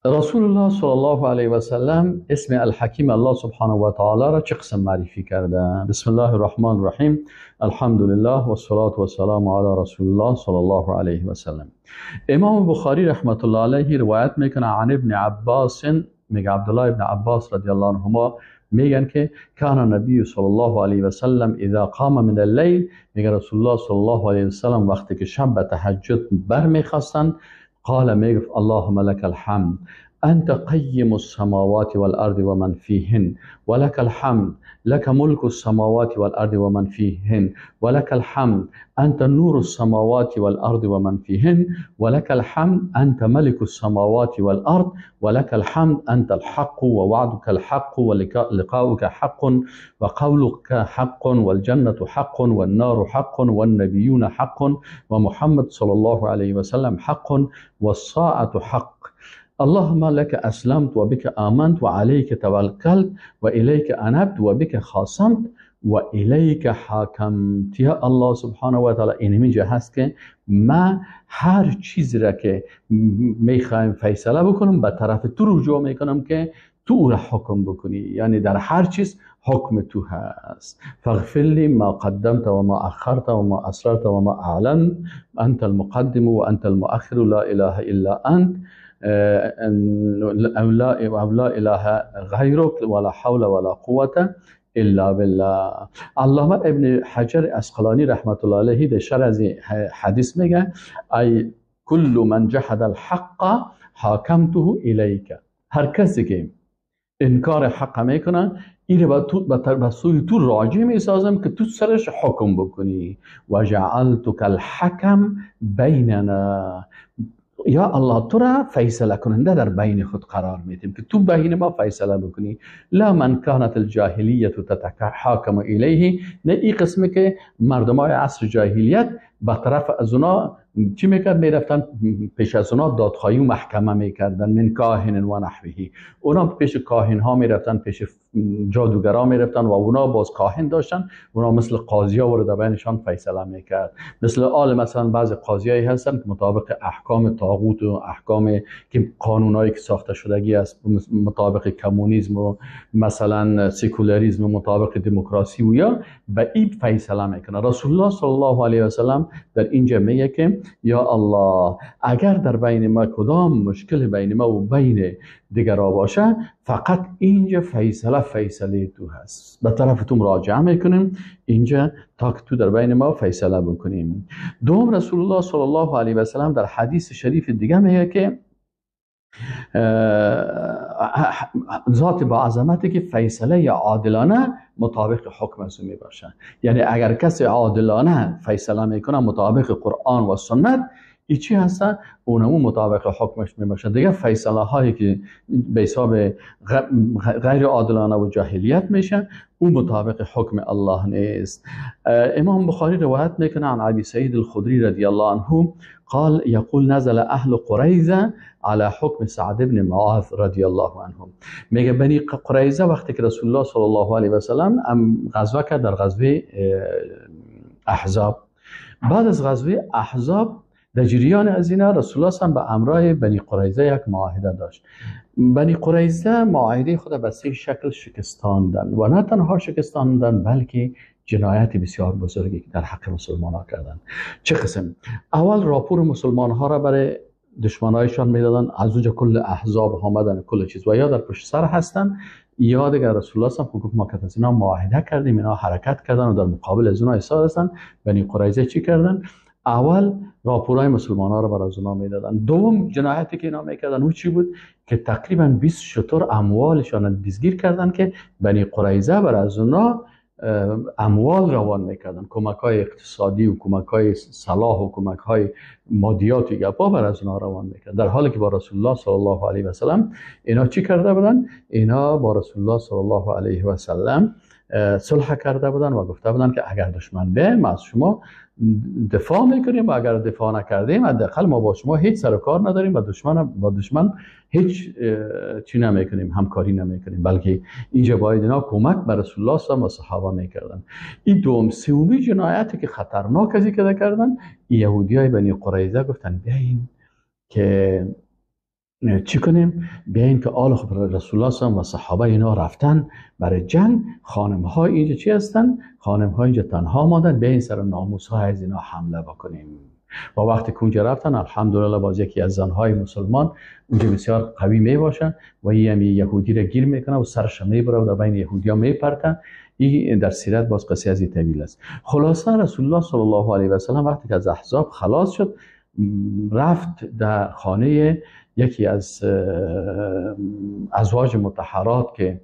رسول الله صلی الله علیه و سلم اسم الحکیم الله سبحانه و تعالی را چه قسم معرفی کرده؟ بسم الله الرحمن الرحیم، الحمد لله و الصلاة و السلام علی رسول الله صلی الله علیه و سلم. امام بخاری رحمت الله علیه روایت میکنه عن ابن عباس، میگه عبدالله ابن عباس رضی الله عنهما میگن که کان نبی صلی الله علیه و سلم اذا قام من اللیل، میگه رسول الله صلی الله علیه و سلم وقتی که شب به تهجد برمیخواستند، قال میگفت اللهم لك الحمد أنت قيم السماوات والأرض ومن فيهن ولك الحمد لك ملك السماوات والأرض ومن فيهن ولك الحمد أنت نور السماوات والأرض ومن فيهن ولك الحمد أنت ملك السماوات والأرض ولك الحمد أنت الحق ووعدك الحق ولقاؤك حق وقولك حق والجنة حق والنار حق والنبيون حق ومحمد صلى الله عليه وسلم حق والساعة حق اللهم لك أسلمت وبك آمنت وعليك توكلت وإليك أنبت وبك خاصمت وإليك حاکمت. یا الله سبحانه و تعالی، اینجا هست که ما هر چیزی را که میخوایم فیصله بکنم به طرف تو رجوع میکنم که تو او را حکم بکنی، یعنی در هر چیز حکم تو هست. فاغفر لی ما قدمت و ما اخرت و ما اسررت و ما اعلنت انت المقدم و انت المؤخر لا اله الا انت او لا اله غیرک ولا حول ولا قوة الا بالله. علامه ابن حجر عسقلانی رحمت الله علیه در شرح از حدیث میگه ای کل من جحد الحق حاکمته الیک، هر کسی که انکار حق میکنه این رو به سوی تو راجع میسازم که تو سرش حکم بکنی. و جعلتک الحکم بیننا، یا الله تو را فیصله کننده در بین خود قرار میدیم که تو بین ما فیصله بکنی. لا من کانت الجاهلیت تتحاکم الیه، نه این قسمه که مردم های عصر جاهلیت به طرف از اونا چی میکرد؟ میرفتن پیش از اونا دادخواهی و محکمه میکردن، من کاهن و نحوه، اونا پیش کاهن ها میرفتن، پیش جادوگرا میرفتن و اونا باز کاهن داشتن، اونا مثل قاضی ها وارد بینشان فیصله میکرد. مثل آل مثلا بعض قاضیایی هستن که مطابق احکام طاغوت و احکام که قانونایی که ساخته شدگی است مطابق کمونیسم و مثلا سکولاریسم و مطابق دموکراسی و یا به این فیصله میکنه. رسول الله صلی الله علیه و سلم در اینجا میگه که یا الله اگر در بین ما کدام مشکل بین ما و بین دیگرا باشه، فقط اینجا فیصله فیصله تو هست، به طرف تو مراجعه میکنیم اینجا تا که تو در بین ما فیصله بکنیم. دوم رسول الله صلی الله علیه و سلم در حدیث شریف دیگه میگه که ذات با عظمتی که فیصله عادلانه مطابق حکم از او می باشه، یعنی اگر کسی عادلانه فیصله میکنه مطابق قرآن و سنت، ای چی هستن؟ اونمو مطابق حکمش می باشه. دیگه فیصله هایی که به حساب غیر عادلانه و جاهلیت میشه او مطابق حکم الله نیست. امام بخاری روایت میکنه عن ابی سعید الخدری رضی الله عنه قال يقول نزل اهل قریظه على حکم سعد بن معاذ رضی الله عنهم. میگه بنی قریظه وقتی که رسول الله صلی الله علیه و سلم غزوه کرد در غزوه احزاب، بعد از غزوه احزاب در جریان از اینا رسول الله هم به امرای بنی قریظه یک معاهده داشت. بنی قریظه معاهده خود به سه شکل شکستاندن و نه تنها شکستاندن بلکه جنایت بسیار بزرگی که در حق مسلمان ها کردن. چه قسم؟ اول راپور مسلمان ها را برای دشمنایشان میدادن، از اونجا کل احزاب آمدن کل چیز و یا در پشت سر هستن یا دیگر رسول الله هم گفت ما که از اینا معاهده کردیم، اینا حرکت کردن و در مقابل از اینا ایستاد هستن. بنی قریظه چی کردن؟ اول راپورای مسلمان ها رو بر از اونا میدادن. دوم جنایتی که اینا میکردن او چی بود؟ که تقریبا 20 شتر اموالشان دستگیر کردن که بنی قریظه بر از اونا اموال روان میکردن، کمک های اقتصادی و کمک های سلاح و کمک های مادیات و گپا بر از اونا روان میکردن، در حالی که با رسول الله صلی الله علیه و سلم اینا چی کرده بودن؟ اینا با رسول الله صلی الله علیه و سلم صلح کرده بودن و گفته بودن که اگر دشمن به ما از شما دفاع میکنیم و اگر دفاع نکردیم حداقل ما با شما هیچ سر و کار نداریم و دشمن با دشمن هیچ چی نمیکنیم، همکاری نمیکنیم، بلکه اینجا باید اینا کمک به رسول الله صلی الله علیه و صحابه میکردن. این دوم. سومی جنایتی که خطرناک از این کردن، یهودیای بنی قریظه گفتن بیاین که چی کنیم؟ بیاین که آل خب رسول الله و صحابه اینا رفتن برای جنگ، خانم ها اینجا چی هستن؟ خانم ها اینجا تنها ماندن، بیاین سر ناموس ها از اینا حمله بکنیم. و وقتی که اونجا رفتن الحمدلله باز یکی از زنهای مسلمان اونجا بسیار قوی می باشن و این یهودی را گیر میکنه و سرش میبره و در بین یهودی ها میپرتن. این در سیرت باز قصه از این طویل است. خلاصه رسول الله صلی الله علیه و سلم وقتی که از احزاب خلاص شد رفت در خانه یکی از ازواج مطهرات که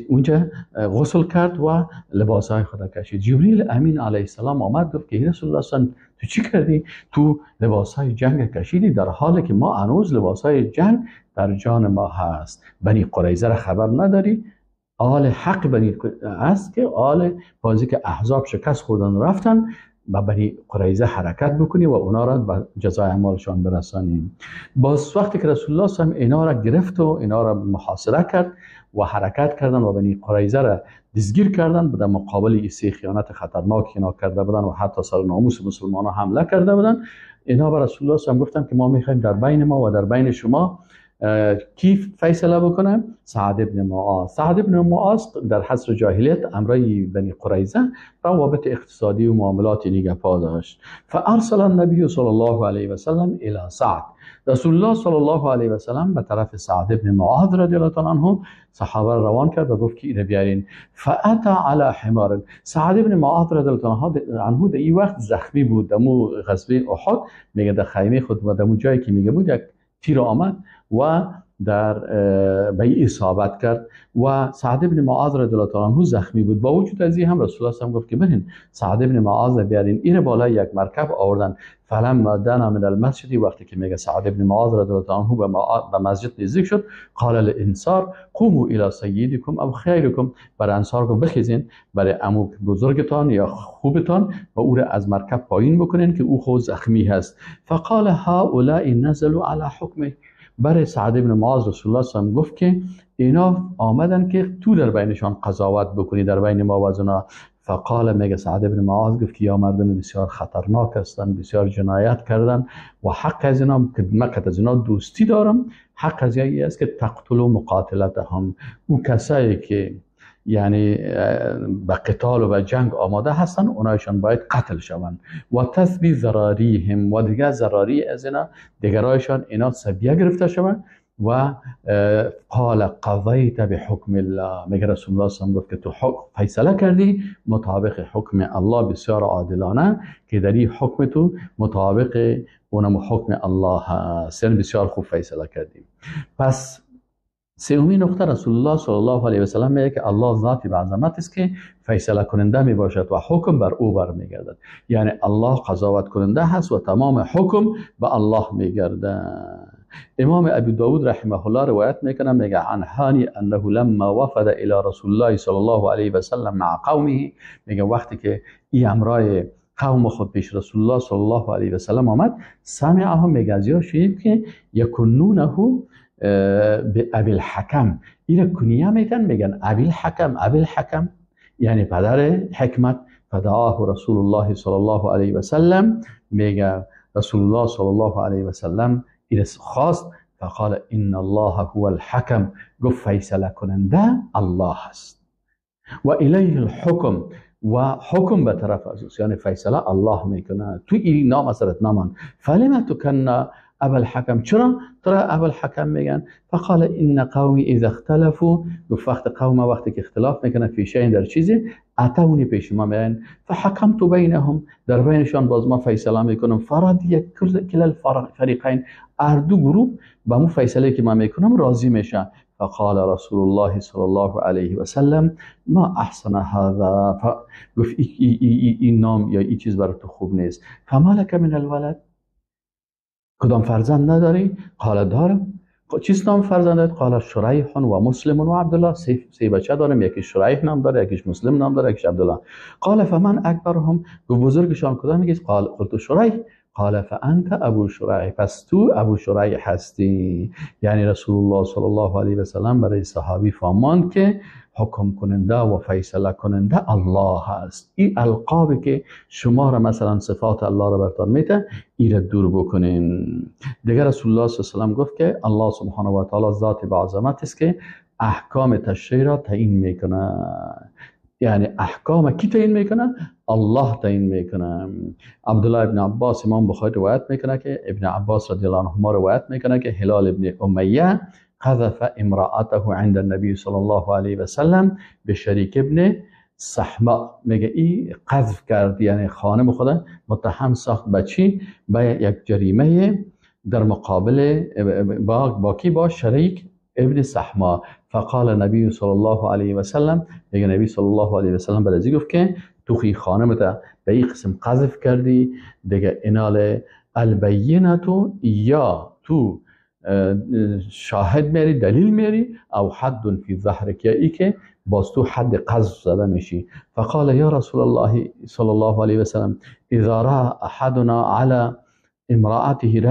اونجا غسل کرد و لباسهای خود کشید. جبریل امین علیه السلام آمد گفت که رسول الله صلی الله علیه و تو چی کردی؟ تو لباسهای جنگ کشیدی در حالی که ما هنوز لباسهای جنگ در جان ما هست. بنی قریظه را خبر نداری؟ آل حق بنی است که آل بازی که احزاب شکست خوردن رفتن و بنی قریظه حرکت بکنی و اونا را به جزای اعمالشان برسانیم. باز وقتی که رسول الله صلی الله علیه و اینا را گرفت و اینا را محاصره کرد و حرکت کردن و بنی قریظه را دستگیر کردن، در مقابل این سه خیانت خطرناک اینا کرده بودن و حتی سر ناموس مسلمان ها حمله کرده بودن، اینا به رسول الله صلی الله علیه و گفتن که ما میخوایم در بین ما و در بین شما کی فیصله بکنه؟ سعد ابن معاذ. سعد ابن معاذ در حصر جاهلیت امرای بنی قریظه روابط اقتصادی و معاملات نگهپا داشت. فارسل النبی صلی الله علیه و سلم الی سعد. رسول الله صلی الله علیه و سلم به طرف سعد ابن معاذ رضی الله تعالی عنه صحابه روان کرد و گفت که اینو بیارین. فاتا علی حمار. سعد ابن معاذ رضی الله عنه در این وقت زخمی بود، دمو غزوه احد میگه در خیمه خود و دمو جایی که میگه بود یک تیر آمد و در به اصابت کرد و سعد ابن معاذ رضی الله تعالی عنه زخمی بود. با وجود از این هم رسول الله گفت که برین سعد ابن معاذ بیارین. این بالای یک مرکب آوردن. فلما دنا من المسجد، وقتی که میگه سعد ابن معاذ رضی الله تعالی عنه به مسجد نزدیک شد، قال للانصار قوموا الى سیدکم او خیرکم، برای انصار گفت بخیزین برای عمو بزرگتان یا خوبتان و او را از مرکب پایین بکنین که او خود زخمی هست. فقال هؤلاء نزلوا على حکمه. برای سعد ابن معاذ رسول الله صلی الله علیه و گفت که اینا آمدن که تو در بینشان قضاوت بکنی در بین ما و از اونا. فقال، میگه سعد ابن معاذ گفت که یا مردم بسیار خطرناک هستند، بسیار جنایت کردن و حق از اینا که من از اینا دوستی دارم، حق از این است که تقتلوا مقاتلتهم، او کسایی که یعنی به قتال و به جنگ آماده هستن اونایشان باید قتل شوند، و تثبی ضراریهم، و دیگر ضراری از اینا دیگرایشان اینا سبیه گرفته شوند. و قال قضیت بحکم الله، میگه رسول الله صلی الله علیه و گفت که تو حکم فیصله کردی مطابق حکم الله بسیار عادلانه، که در این حکم تو مطابق اونم حکم الله هست، یعنی بسیار خوب فیصله کردیم. پس سومین نقطه رسول الله صلی الله علیه و سلم میگه که الله ذاتی به عظمت است که فیصله کننده می باشد و حکم بر او بر میگردد، یعنی الله قضاوت کننده هست و تمام حکم به الله میگردد. امام ابو داود رحمه الله روایت میکنه، میگه عن هانی انه لما وفد الى رسول الله صلی الله علیه و سلم مع قومه، میگه وقتی که این امرای قوم خود پیش رسول الله صلی الله علیه و سلم آمد، سمعهم، میگه از یا شنید که یکنونه به ابی الحکم، این کنیه میتن، میگن ابی الحکم، ابی الحکم یعنی پدر حکمت. فدعاه رسول الله صلی الله علیه و سلم، میگه رسول الله صلی الله علیه و سلم این خواست، فقال ان الله هو الحکم، گفت فیصله کننده الله است، و الیه الحکم، و حکم به طرف از اوست، یعنی فیصله الله میکنه، تو این نام اثرت نامان. فلما تکن ابا الحکم، چرا ترى ابا الحکم میگن؟ فقال ان قومی اذا اختلفوا، گفت وقت قوم وقتی که اختلاف میکنن فی شیء در چیزی، اتونی پیش ما میان، فحکمت بینهم، در بینشان باز ما فیصله میکنم، فرضی کل الفریقین، هر دو گروه به مو فیصله که ما میکنم راضی میشن. فقال رسول الله صلی الله علیه و سلم ما احسن هذا، گفت این نام یا این چیز برای تو خوب نیست. فما لك من الولد، کدام فرزند نداری؟ قال دارم. چیز نام فرزند دارد؟ قال شریح و مسلم و عبدالله، سه بچه دارم، یکی شریح نام داره، یکیش مسلم نام داره، یکیش عبدالله. قال فمن اکبرهم، گفت بزرگشان کدام؟ میگه قال قلت شریح. قال فانت ابو شریح، پس تو ابو شریح هستی. یعنی رسول الله صلی الله علیه و سلم برای صحابی فرماند که حکم کننده و فیصله کننده الله است. این القابی که شما را مثلا صفات الله را برتان میده ای را دور بکنین. دیگر رسول الله صلی الله علیه و سلم گفت که الله سبحانه و تعالی ذات با عظمت است که احکام تشریع را تعیین میکنه. یعنی احکام کی تعیین میکنه؟ الله تعیین میکنه. عبدالله ابن عباس، امام بخاری روایت میکنه که ابن عباس رضی الله عنهما روایت میکنه که هلال ابن امیه قذف امرأته عند النبی صلی الله علیه و سلم به شریک ابن سحما. میگه ای قذف کرد، یعنی خانم خود متهم ساخت به چی؟ به یک جریمه در مقابل با کی؟ با شریک ابن سحما. فقال النبی صلی الله علیه و سلم، میگه نبی صلی الله علیه و سلم برازی گفت که تو خی خانمت به این قسم قذف کردی، دیگه اینال البینتو، یا تو شاهد میری، دلیل میری، او حد فی ظهرک، یا ای که باز تو حد قذف زده میشی. فقال یا رسول الله صلی الله علیه و سلم اذا را احدنا علی امرأته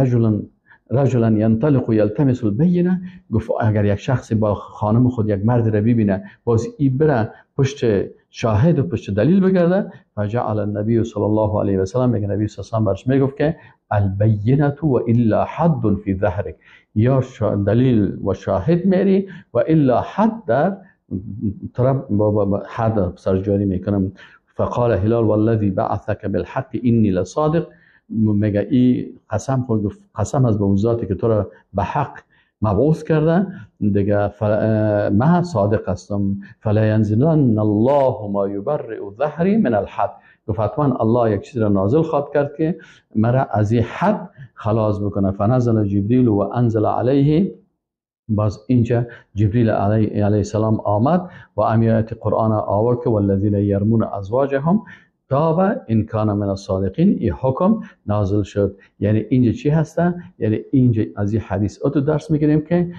رجلا ينطلق يلتمس البینه، گفت اگر یک شخص با خانم خود یک مرد را ببینه باز ای بره پشت شاهد و پشت دلیل بگرده. فجعل النبی صلی الله علیه و سلم، میگه نبی صلی الله علیه و سلم برش میگفت که البینه و الا حد فی ظهرک، یا دلیل و شاهد میری و الا حد در طرف حد سرجاری میکنم. فقال هلال والذی بعثک بالحق انی لصادق، میگه ای قسم خورد، قسم از به ذاتی که تو را به حق مبعوث کرده، دیگه من صادق هستم. فلا ینزلن الله ما یبرئ ظهری من الحد، گفت حتما الله یک چیز را نازل خواد کرد که مرا از این حد خلاص بکنه. فنزل جبریل و انزل علیه، باز اینجا جبریل علیه السلام آمد و امیات قرآن آورد که والذین یرمون ازواجهم تاب ان کان من الصادقین، این حکم نازل شد. یعنی اینجا چی هسته؟ یعنی اینجا از این حدیث اتو درس میگیریم که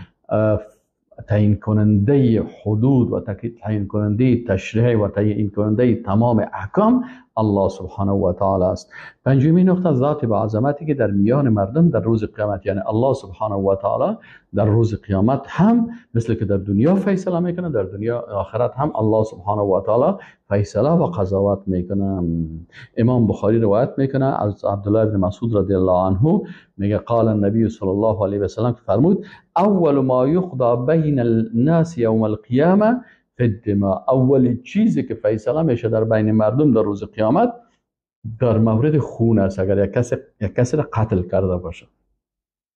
تعیین کننده حدود و تعیین کننده تشریع و تعیین کننده تمام احکام الله سبحانه و تعالی است. پنجمین نقطه، ذات با عظمتی که در میان مردم در روز قیامت، یعنی الله سبحانه و تعالی در روز قیامت هم مثل که در دنیا فیصله میکنه، در دنیا آخرت هم الله سبحانه و تعالی فیصله و قضاوت میکنه. امام بخاری روایت میکنه از عبدالله ابن مسعود رضی الله عنه، میگه قال النبی صلی الله علیه و سلم، فرمود اول ما یقضى بین الناس یوم القیامه فی الدماء، اول چیزی که فیصله میشه در بین مردم در روز قیامت در مورد خون است. اگر یک کسی را قتل کرده باشه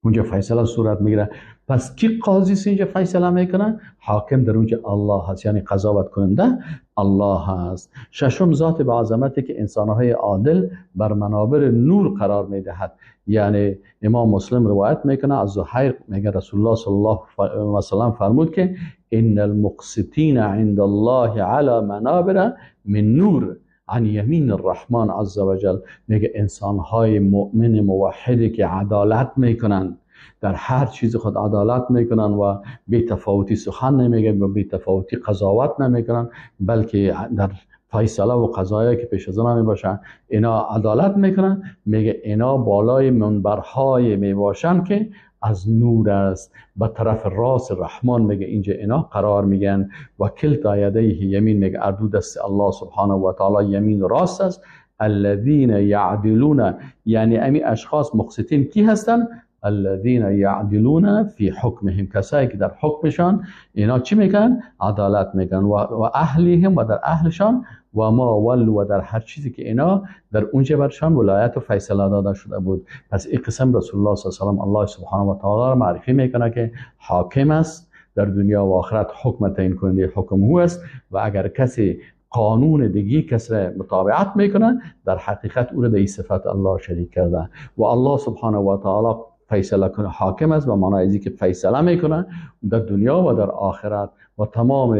اونجا فیصله صورت میگیره. پس کی قاضی اینجا فیصله میکنه؟ حاکم در اونجا الله هست، یعنی قضاوت کننده الله هست. ششم، ذات به عظمتی که انسانهای عادل بر منابر نور قرار میدهد. یعنی امام مسلم روایت میکنه از زهیر، میگه رسول الله صلی الله علیه و سلم فرمود که ان المقسطین عند الله علی منابر من نور عن یمین الرحمن عز وجل. میگه انسانهای مؤمن موحدی که عدالت میکنن، در هر چیز خود عدالت میکنن و بی تفاوتی سخن نمیگن و بی تفاوتی قضاوت نمیکنن، بلکه در فیصله و قضایایی که پیش از آنها میباشن اینا عدالت میکنن. میگه اینا بالای منبرهای میباشن که از نور است، به طرف راست رحمان میگه اینجا اینا قرار میگن. و کلتا یدیه یمین، میگه اردو دست الله سبحانه و تعالی یمین راست است. الذین یعدلون، یعنی امی اشخاص مقسطین کی هستن؟ الذین یعدلون فی حکمهم، کسایی که در حکمشان اینا چی میکنن؟ عدالت میکنن. و اهلیهم، و در اهلشان، و ما ول، و در هر چیزی که اینا در اونجا برشان ولایت و فیصله داده شده بود. پس این قسم رسول الله صلی الله علیه و آله الله سبحانه و تعالی را معرفی میکنه که حاکم است در دنیا و آخرت، حکم تعیین کننده حکم او است و اگر کسی قانون دیگه کس را متابعت میکنه در حقیقت او را در این صفت الله شریک کرده. و الله سبحانه و تعالی فیصله کنه، حاکم است به معنای ازی که فیصله میکنه در دنیا و در آخرت و تمام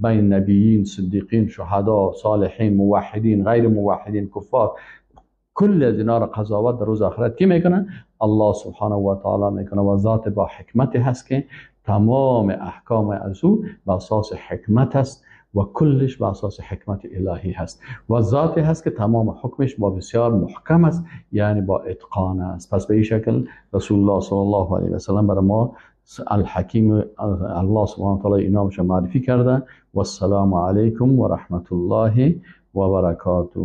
بین نبیین، صدیقین، شهدا، صالحین، موحدین، غیر موحدین، کفار، کل از اینا را قضاوت در روز آخرت کی میکنه؟ الله سبحانه و تعالی میکنه. و ذات با حکمت هست که تمام احکام از او به اساس حکمت است و کلش به اساس حکمت الهی هست و ذاتی هست که تمام حکمش با بسیار محکم است، یعنی با اتقان است. پس به این شکل رسول الله صلی الله علیه و سلم برای ما الحکیم الله سبحانه و تعالی اینامش معرفی کرده. و السلام علیکم و رحمت الله و برکاته.